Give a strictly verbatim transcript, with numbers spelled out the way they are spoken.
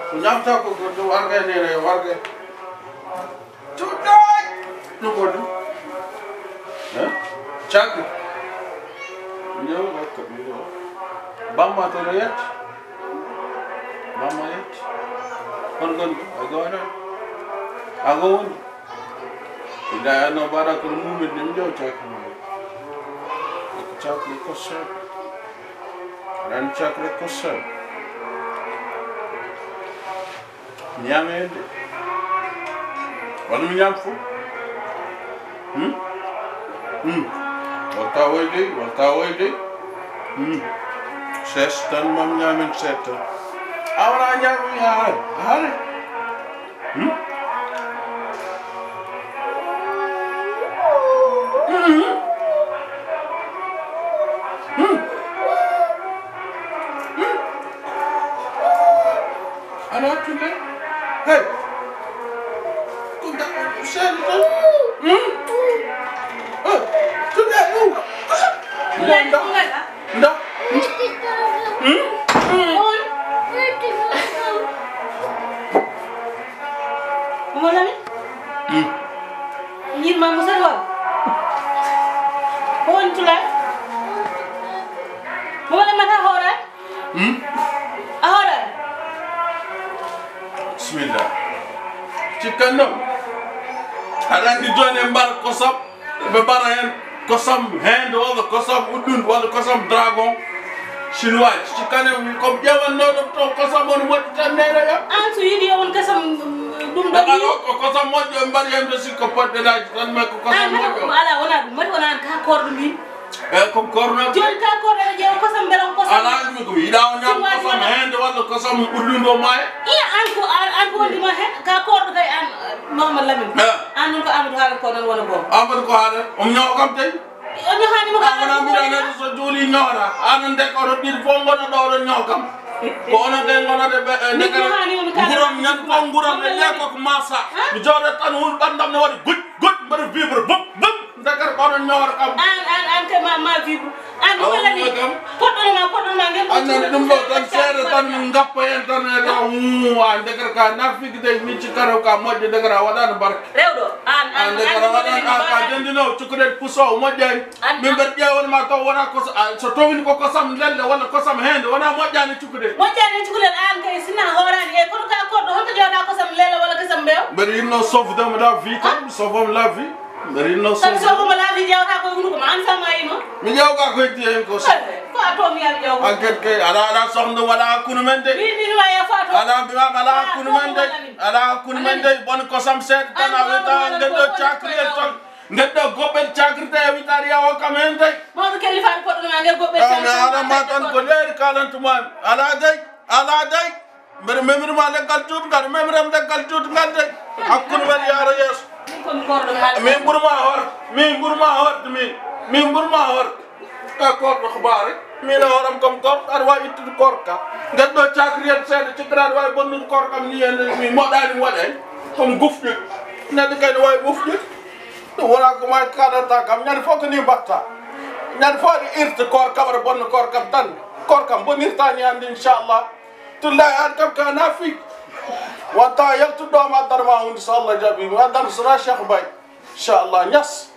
Ko ñaamta ko goɗɗo, warga e nene, warga. Cuɗɗaay! Ɗum ko ɗum. Eh? Caggu. Ñaw wakka ɓiɗo. Bamma to no yetti. Bamma yetti. Kon gonɗo, a gona. A gowni. Ida ano bara ko mumin nim jaw cakri. Ko cakri ko so. Ran cakri ko so. Ñaamee de. Walla mi ñaam fof. Hmm? Hmm. Wonta woyde, wonta woyde. Hmm. Sees tan mam ñaamen seet tan. A wona ñaami haare, haare. Hmm? Hmm. Hmm. Hmm. Ana tulle. Hey. Ko da seeɗa tan. Hmm? Hey. Tulle ɗum. Nda, nda. Nda. Hmm? Hmm. Omo nani? Hmm. Yirma mo sari wala? Ko woni tula? Mo wala mata hoore? Hmm? A hoore? Bismillah. Cikkan noon. Aɗa anndi jooni en mbar kosam, ɓe mbara heen kosam heende walla kosam uddundu walla kosam dragon chinois. Cikkan en ko ƴeewannooɗo to kosam woni moƴƴi tan neene ya. An so yiɗi on kosam ɗum ɗo. Ɗaɓa ɗo ko kosam moƴƴo en mbari heen ɓe sikko poɗɗenaaji tan mais ko kosam moƴƴo. Ala wona ɗum, mbaɗi wona an ka korɗo min. E ko korno. Jooni ka korɗo ene ƴeewa kosam mbela ko kosam. Ala ɗum ko yiɗa o ñaam kosam heende walla kosam ɓurɗundo maaya. Iya an ko an an ko wondima he ka korɗo kay an Mahamad Lamin. An ɗum ko Amadou haalata ko noon wona boom. Amadou ko haala. Omo ñawa kam tawi. O ñahaani mo kam. Wona mbiɗa neɗɗo so juuli ñawata. An ndek oto ɓiɗ fof ngona ɗo oɗon ñaw kam. Ko onon de ngonata ɓe ndekere. Nguram ñan fof nguram e ɗe koko masa. Mi jooɗo tan hul ɓandam ne waɗi guj guj mbaɗa vibre bop bop. Ndekere ko oɗon ñawata kam. An an an kay ma ma vibre. An ɗum wallani. Poɗɗon ma poɗɗon ma ngel. An nani ɗum ɗo tan seeɗa tan min ngappa hen tan e ta huu an ndekere ka nafiki de min cikkata ka moƴƴo ndekere a waɗano barke. Rewɗo an an ndekere a waɗano an ka dendino cukkuɗen puso moƴƴani. Min mbeɗa ƴeewanma taw wona ko so towini ko kosam lelle walla kosam heende wona moƴƴani cukkude. Moƴƴani cukkude an kay sina hoorani e kono ka korɗo holto ƴeewata kosam lelle walla kosam mbeew. Mbeɗa yinno sauve demo la vie tan sauve am la vie. Mbeɗa yinno sauve. Sabi sauve mo la vie ƴeewata ko hunduko ma an sama yino. Mi ƴeewka ko heddi hen ko. Ko a tomi yar ƴeew. Enquête kay ala ala soxna wala hakkunde men de. Min min waya foto. Ala mbimama ala hakkunde men de. Ala hakkunde men de bon kosam seeɗa tan a wiyata ngel ɗo cakriyel tan. Ngeddo goɓɓel cakri tawi a witaari yawo kam hen tawi. Mawɗo kellifaade poɗɗo ma ngel goɓɓel cakri. Aɗa ma tan ko leeri kalantuma mi. Ala dey, ala dey. Mbeɗa memrima leggal juutngal, memram leggal juutngal dey. Hakkunde men yaara yeeso. Min ɓurma hoorde, min ɓurma hoorde, min, min ɓurma hoorde. Ka korɗo ko baare. Min e hooram kam korɗo aɗa waawi ittude korka. Ngel ɗo cakriyel seeɗa cikkata aɗa waawi bonnude korkam ni en mi moɗaani mi waɗay. Comme gufɗude. Neɗɗo kay ne waawi gufɗude. Ɗum wona ko ma kaɗanta kam ñande fof ko ni mbatta. Ñande fof aɗa irta korkam aɗa bonna korkam tan. Korkam bonirta ni hannde inchallah. Tullahi an kam ka nafi. Wonta yaltuɗo ma addana ma hunde so Allah jaɓi mi addana sona Cheikh Bay. Inchallah ñas.